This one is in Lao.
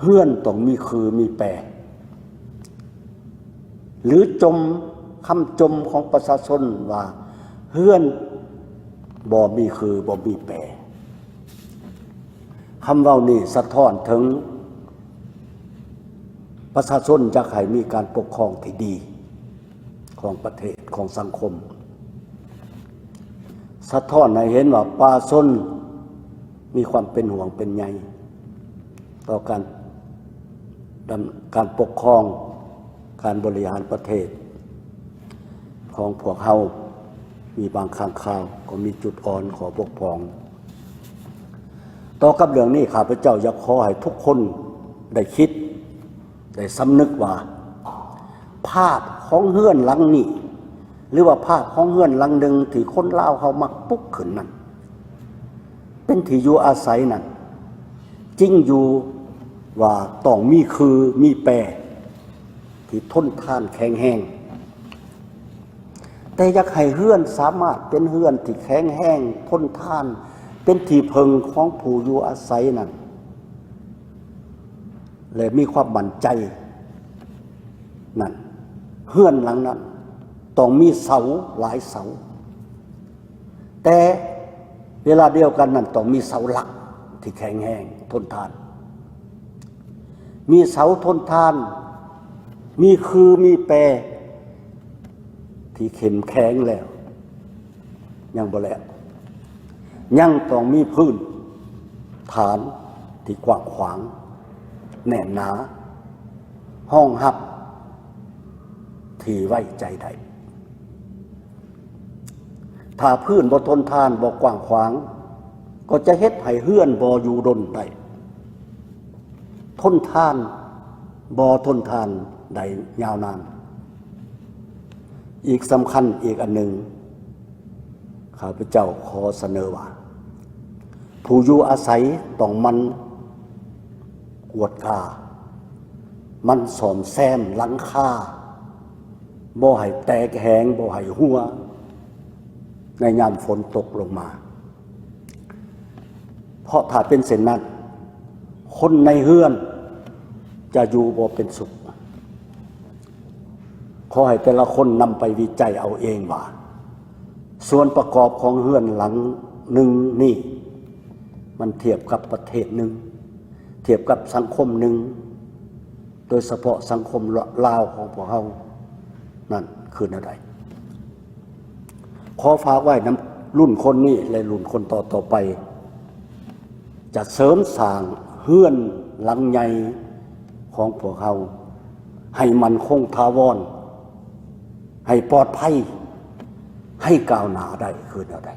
ເຮືອນຕ້ອງມີຄືມີແປ ຫຼືຈົ່ມ ຄຳຈົ່ມຂອງປະຊາຊົນວ່າ ເຮືອນບໍ່ມີຄື ບໍ່ມີແປ. ຄຳເວົ້ານີ້ສະທ້ອນເຖິງປະຊາຊົນຢາກໃຫ້ມີການປົກຄອງທີ່ດີຂອງປະເທດ ຂອງສັງຄົມ, ສະທ້ອນໃຫ້ເຫັນວ່າປະຊາຊົນມີຄວາມເປັນຫ່ວງເປັນໃຍຕໍ່ການ ດຳ ການປົກຄອງ ການບໍລິຫານປະເທດຂອງພວກເຮົາ. ມີບາງຄັ້ງຄາວກໍມີຈຸດອ່ອນຂໍ້ບົກຜ່ອງ. ຕໍ່ກັບເລື່ອງນີ້ ຂ້າພະເຈົ້າຢາກຂໍໃຫ້ທຸກຄົນໄດ້ຄິດ ໄດ້ສຳນຶກວ່າ ພາບຂອງເຮືອນຫຼັງນີ້ ຫຼືວ່າພາບຂອງເຮືອນຫຼັງໜຶ່ງທີ່ຄົນລາວເຮົາມັກປຸກຂຶ້ນນັ້ນ ເປັນທີ່ຢູ່ອາໄສນັ້ນ ຈິງຢູ່ວ່າຕ້ອງມີຄືມີແປ ທີ່ທົນທານແຂງແຮງ. ແຕ່ຢາກໃຫ້ເຮືອນສາມາດເປັນເຮືອນທີ່ແຂງແຮງ ທົນທານ ເປັນທີ່ເພິ່ງຂອງຜູ້ຢູ່ອາໄສນັ້ນ ແລະ ມີຄວາມໝັ້ນໃຈນັ້ນ ເຮືອນຫຼັງນັ້ນຕ້ອງມີເສົາຫຼາຍເສົາ. ແຕ່ເວລາດຽວກັນນັ້ນ ຕ້ອງມີເສົາຫຼັກທີ່ແຂງແຮງ ທົນທານ. ມີເສົາທົນທານ, ມີຄືມີແປທີ່ເຂັ້ມແຂງແລ້ວ ຍັງບໍ່ແລ້ວ, ຍັງຕ້ອງມີພື້ນຖານທີ່ກວ້າງຂວາງ, ແໜ້ນໜາ, ຮອງຮັບທີ່ໄວ້ໃຈໄດ້. ຖ້າພື້ນບໍ່ທົນທານ, ບໍ່ກວ້າງຂວາງ, ກໍຈະເຮັດໃຫ້ເຮືອນບໍ່ຢູ່ດົນໄດ້, ທົນທານ, ບໍ່ທົນທານໄດ້ຍາວນານ. ອີກສຳຄັນອີກອັນໜຶ່ງ, ຂ້າພະເຈົ້າຂໍສະເໜີວ່າ ຜູ້ຢູ່ອາໄສຕ້ອງໝັ່ນກວດກາ, ໝັ່ນສ້ອມແຊມຫຼັງຄາ, ບໍ່ໃຫ້ແຕກແຫງ, ບໍ່ໃຫ້ຮົ່ວໃນຍາມຝົນຕົກລົງມາ. ເພາະຖ້າເປັນເຊັ່ນນັ້ນ, ຄົນໃນເຮືອນຈະຢູ່ບໍ່ເປັນສຸກ. ຂໍໃຫ້ແຕ່ລະຄົນນຳໄປວິໄຈເອົາເອງວ່າ ສ່ວນປະກອບຂອງເຮືອນຫຼັງໜຶ່ງນີ້ ມັນທຽບກັບປະເທດໜຶ່ງ, ທຽບກັບສັງຄົມໜຶ່ງ, ໂດຍສະເພາະສັງຄົມລາວຂອງພວກເຮົານັ້ນຄືແນວໃດ. ຂໍຝາກໄວ້ນຳລຸ້ນຄົນນີ້ ແລະ ລຸ້ນຄົນຕໍ່ໆໄປ ຈະເສີມສ້າງເຮືອນຫຼັງໃຫຍ່ຂອງພວກເຮົາ ໃຫ້ໝັ້ນຄົງຖາວອນ, ໃຫ້ປອດໄພ, ໃຫ້ກ້າວໜ້າໄດ້ຄືແນວໃດ.